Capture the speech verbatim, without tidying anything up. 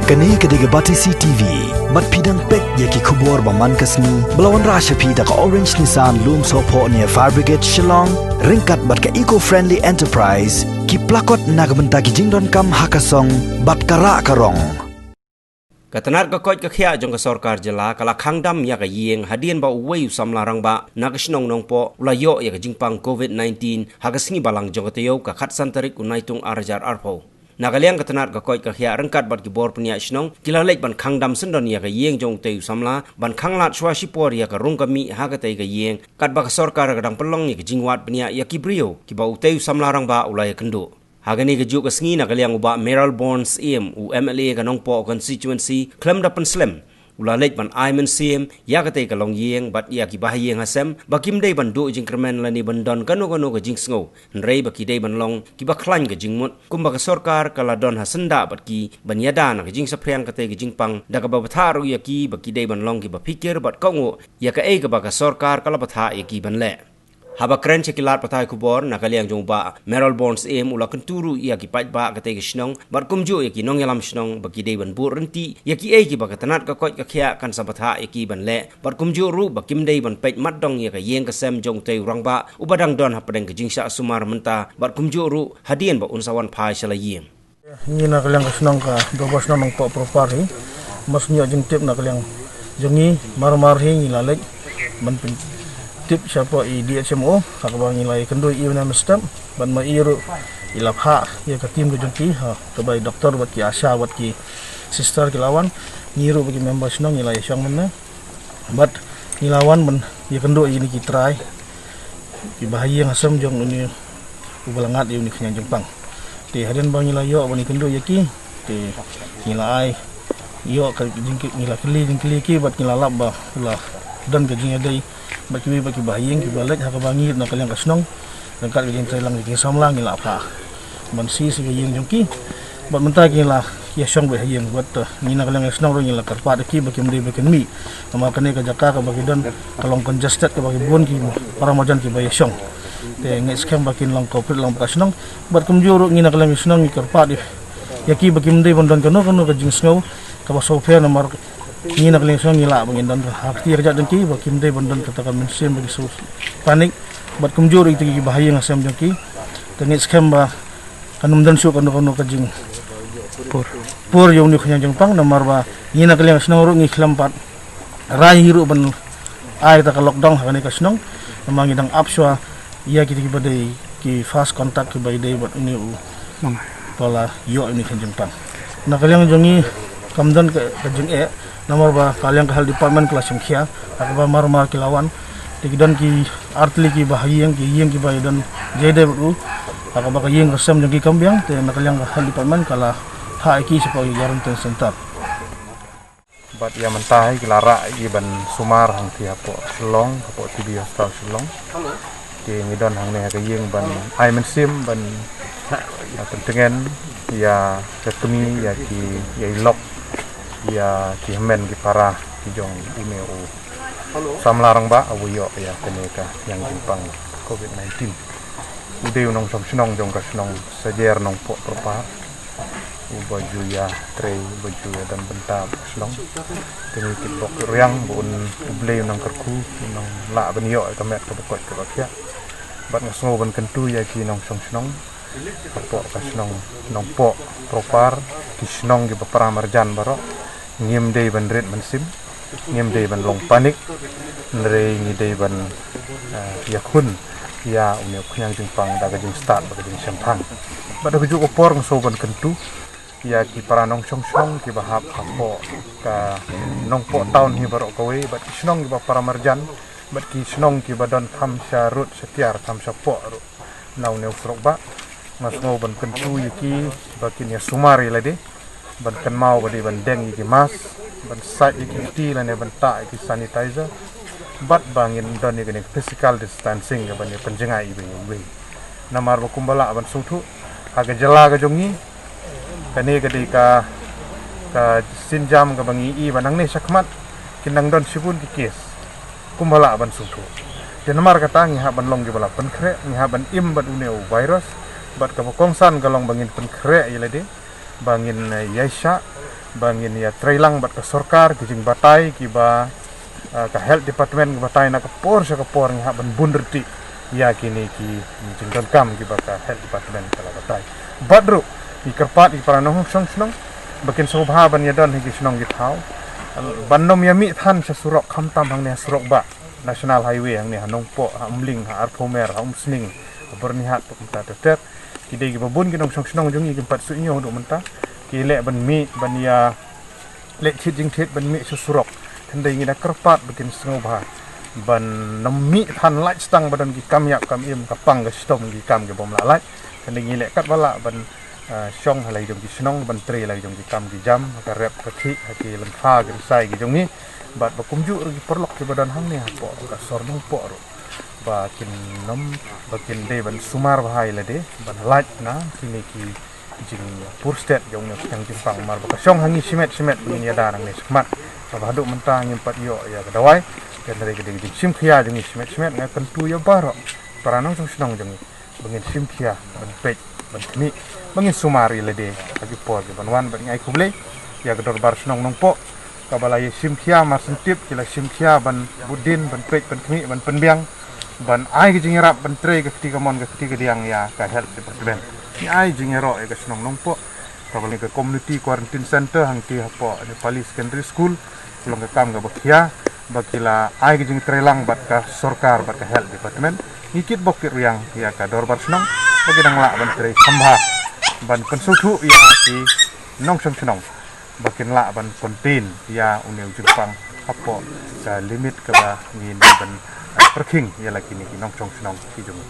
Kane ka dei ka Batesi T V. Bad phi dang peit ïa ki khubor ba man ka sngi ba la wanrah sha phi da ka Orange Nissan Lumsohphoh near Fire Brigade Shillong, ryngkat bad ka Eco Friendly Enterprise, ki plakot na ka bynta ki jingdonkam ha ka song bad ka rah ka rong. Ka tnat ka koit ka khiah jong ka sorkar jylla ka la khang dam ïa ka ïing hadien ba uwei u samla rangbah na ka shnong Nongpoh u la ïoh ïa ka jingpang covid nineteen ha ka sngi Balang jong ka taïew ka khatsan tarik u Naitung ar hajar arphew. Na ka liang ka tnat ka koit ka khiah ryngkat bad ki bor pynïaid shnong ki la leit ban khang dam syndon ïa ka ïing jong utei u samla ban khang lad shuwa shipor ïa ka rung ka mih ha katei ka ïing, katba ka sorkar ka dang pynlong ïa ka jingwad pynïaid ïa ki briew kiba utei u samla rangbah u la ïakynduh. Ha kane kajuh ka sngi na ka liang u Bah Mayralborn Syiem, u M L A ka Nongpoh constituency, khlem da pynslem, u la leit ban ai mynsiem ïa katei ka longïing bad ïa kiba ha ïing ha sem ba kim dei ban duh jingkyrmen lane ban don kano kano ka jingsngew, hynrei ba ki dei ban long kiba khlaiñ ka jingmut kumba ka sorkar ka la don ha syndah bad ki ban ïada na ka jingsaphriang katei ka jingpang, da kaba bthah ruh ïa ki ba ki dei ban long kiba phikir bad kohnguh ïa kaei kaba ka sorkar ka la bthah ïa ki ban leh. Haba kren sha ki lad pathai khubor na ka liang jong u Bah Mayralborn Syiem u la kyntu ruh ïa ki paidbah katei ka shnong bad kumjuh ïa ki nongïalam shnong ba ki dei ban bud ryntih ïa kiei kiba ka tnat ka koit ka khiah kan sa bthah ïa ki ban leh bad kumjuh ruh ba kim dei ban peit mat dong ïa ka ïing ka sem jong utei u rangbah uba dang don hapdeng ka jingshah sumar mynta bad kumjuh ruh hadien ba un sa wan phai sha la ïing. Ngi na ka liang ka shnong ka dorbar shnong Nongpoh Proper hi. Mas ngi ïoh jingtip na ka liang jong ngi, mar mar hi ngi la leit ban pyntip shapoh i D H M O, ha kaba ngi la ïakynduh ïa i mynstep bad ma i ruh i la phah ïa ka team ka jong ki, ha kaba i doktor bad ki ASHA bad ki sister ki la wan. Ngi ruh bad ki member shnong ngi la ïashong mynne. Bad ngi la wan ban ïakynduh ïa kine ki trai kiba ha ïing ha sem jong une uba la ngat ïa une u khñiang jingpang. Te hadien ba ngi la ïoh ban ïakynduh ïa ki, te ngi la ai ïoh ka jingkylli, ngi la kylli jingkylli ïa ki bad ngi la lap ba u la don ka jingïadei bad kiwei bad kiba ha ïing kiba leit, ha kaba ngi na ka liang ka shnong ryngkat ka jingtrei lang jong ki samla ngi la phah ban siew sha ka ïing jong ki. Bad mynta ki la ïashong beit ha ïing bad, eh, ngi na ka liang ka shnong ruh ngi la kyrpad ïa ki ba kim dei ba kin mih. Namar kane ka jaka kaba ki don ka long congested kaba ki bun ki para marjan kiba ïashong. Te ngeit skhem ba kin long cooperate lang bad ka shnong. Bad kumjuh ruh ngi na ka liang ka shnong ngi kyrpad ïa ki ba kim dei ban don kano kano ka jingsngew kaba sngewpher namar ngi na ka liang ka shnong ngi lah ba ngin don ha ka kti ka jait jong ki ba kim dei ban don kata ka mynsiem ba ki shu panic. Bad kumjuh ruh ïa kita kiba ha ïing ha sem jong ki. Te ngeit skhem ba kan ym don shuh kano kano ka jing pur pur ïa une u khñiang jingpang namar ba ngi na ka liang ka shnong ruh ngi khlem pat rai hi ruh ban ai ta ka lockdown ha kane ka shnong. Namar ngi dang ap shuwa ïa kita kiba dei ki first contact kiba ïadei bad une u ba la ïoh une u khñiang jingpang. Na ka liang jong ngi kam don ka, ka jingeh namar ba ka liang ka health department ka la shim khia ha kaba mar mar ki la wan. Te ki don ki artylli kiba ha ïing, ki ïing kiba ïadon jai dei bad u, ha kaba ka ïing ka sem jong ki kam biang. Te na ka liang ka health department ka la phah ïa ki shapoh ki quarantine center. Bad ïa mynta hi ki la rah ïa ki ban sumar hangtei hapoh Shillong, hapoh T B Hospital Shillong. Te ngi don hangne ha ka ïing ban ai mynsiem ban, ah, pyntngen ïa ka kmie, ïa ki, ïa i lok, ïa ki hynmen ki para ki jong une u samla rangbah uba ïoh ïa kane ka khñiang jingpang covid nineteen. U dei u nongshong shnong jong ka shnong Sajer Nongpoh Proper, uba ju ïatrei, uba ju ïadon bynta bad ka shnong. Te ngi tip bok riang ba un, U Blei un nang kyrkhu, un nang lah ban ïoh ïa ka met kaba koit kaba khiah. Bad nga sngew ban kyntu ïa ki nongshong shnong hapoh ka shnong Nongpoh Proper, ki shnong kiba para marjan baroh, ngim dei ban rit mynsiem, ngim dei ban long panic, hynrei ngi dei ban, ah, ïakhun ïa une u khñiang jingpang da ka jingstad bad ka jingshemphang. Bad ha kajuh ka por nga sngew ban kyntu ïa ki para nongshong shnong kiba hap hapoh ka Nongpoh town hi baroh kawei bad ki shnong kiba para marjan bad ki shnong kiba don kham sha rud sha tiar kham sha poh ruh na une u surok bah. Nga sngew ban kyntu ïa ki ba kin ïa sumar ïa lade, ban kynmaw ba dei ban deng ïa ki mask, ban sait ïa ki kti lane ban tah ïa ki sanitizer, bad ba ngin don ïa kane ka physical distancing kaba ngin ïa pynjngai iwei ïa iwei. Namar ba kumba lah ban sngewthuh, ha ka jylla ka jong ngi, kane ka dei ka, ka sienjam kaba ngi i ba nangne shakhmat kin nang don shibun ki case. Kumba lah ban sngewthuh. Te namar kata ngi hap ban long kiba la pynkhreh, ngi hap ban im bad une u virus, bad kaba kongsan ka long ba ngin pynkhreh ïa lade, ba ngin, eh, ïaishah, ba ngin ïa trei lang bad ka sorkar ki jingbatai kiba, ah, ka health department ki batai na ka por sha ka por ngi hap ban bun riti ïa kine ki jingdonkam kiba ka health department ka la batai. Bad ruh ngi kyrpad ïa para nongshong shnong ba kin sngewbha ban ïa don ha ki shnong ki thaw ban nym ïa mih than sha surok, khamtam hangne ha surok ba National Highway hangne ha Nongpoh, ha Umling, ha Arphew Mer, ha Umsning, ha Byrnihat, kumta ter ter. Ki dei kiba bun ki nongshong shnong jong ngi kim pat suidñiew haduh mynta. Ki leh ban mih ban ïa leh thied jingthied ban mih sha surok. Hynrei ngi da kyrpad ba kin sngewbha ban nym mih than lait tang ba don ki kam ïap kam im, ka pang ka shitom, ki kam ki bym lah lait. Hynrei ngi leh katba lah ban, ah, shong ha la ki jong ki shnong ban trei la ki jong ki kam ki jam, ha ka rep ka khih, ha ki lyngkha ki rysai ki jong ngi. Bad ba kumjuh ruh ki paralok kiba don hangne hapoh ka sor Nongpoh ruh ba kin nym, ba kin dei ban sumar bha ïa lade ban lait na kine ki jingpur stet jong une u khñiang jingpang, namar ba ka shong ha ngi shimet shimet ba ngin ïada nangne shakhmat. Kaba haduh mynta ngim pat ïoh ïa ka dawai. Hynrei ka dei ka jingshim khia jong ngi shimet shimet, nga kyntu ïa baroh para nongshong shnong jong ngi ba ngin shim khia ban peit ban khmih, ba ngin sumar ïa lade ha ki por kiban wan. Bad ngi ai khublei ïa ka Dorbar Shnong Nongpoh kaba la ïa shim khia, mar shen tip ki la shim khia ban bud din, ban peit, ban khmih, ban pynbiang, ban ai ka jingïarap ban trei ka kti kamon ka kti kadiang ïa ka health department. Ngi ai jingïaroh ïa ka shnong Nongpoh, kaba la ka community quarantine center hangtei hapoh Nepali Secondary School, ka long ka kam kaba khia ba ki la ai ka jingtrei lang bad ka sorkar bad ka health department. Ngi kitbok kitrwiang ïa ka Dorbar Shnong ba ki dang lah ban trei kham bha ban pynsngewthuh ïa ki nongshong shnong ba kin lah ban contain ïa une u jingpang hapoh ka limit kaba ngin dei ban, eh, pyrkhing ïa la kine ki nongshong shnong ki jong ngi.